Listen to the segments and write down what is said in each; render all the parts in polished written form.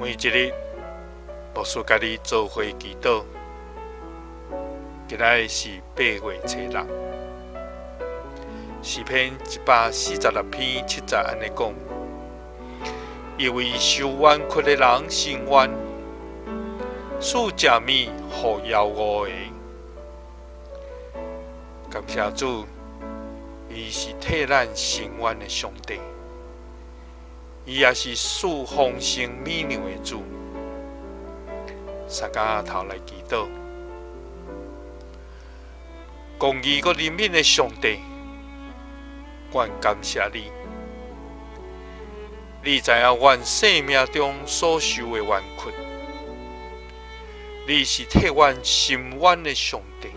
每一日，牧師佮你做伙祈禱。今仔日是8月初6，詩篇146篇7節按呢講：伊為受冤屈的人伸冤，賜食物予枵餓的。感謝主，伊是替咱伸冤的上帝，伊也是賜豐盛米糧的主。三跤頭來祈禱，公義佮憐憫的上帝，阮感謝你，你知影阮生命中所受的冤屈，你是替阮伸冤的上帝。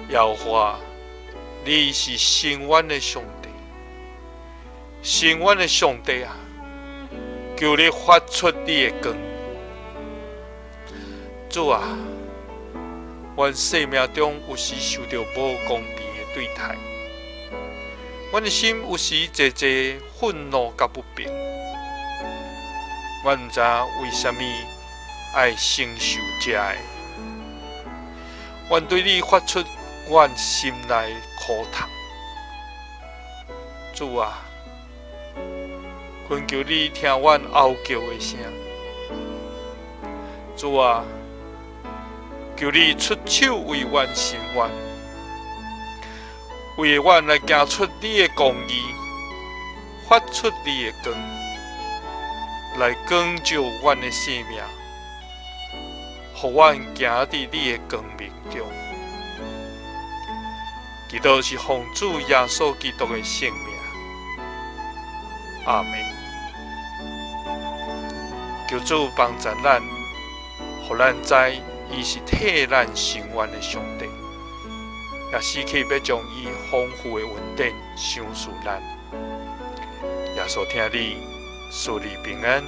耶和華，你是伸冤的上帝，伸冤的上帝啊！求你發出你的光，主啊，阮生命中有時受著無公平的對待，阮的心有時濟濟憤怒佮不平，阮毋知為啥物愛承受這个，阮對你發出阮心內苦痛，主啊，懇求你聽阮哀叫的聲，主啊，求你出手為阮伸冤，為阮來行出你的公義，發出你的光，來光照阮的生命，予阮行佇你的光明中。祈禱是奉主耶穌基督的聖名，阿們。求主幫助咱，予咱知伊是替咱伸冤的上帝，也時刻欲將伊豐富的恩典賞賜咱。耶穌疼你，賜你平安。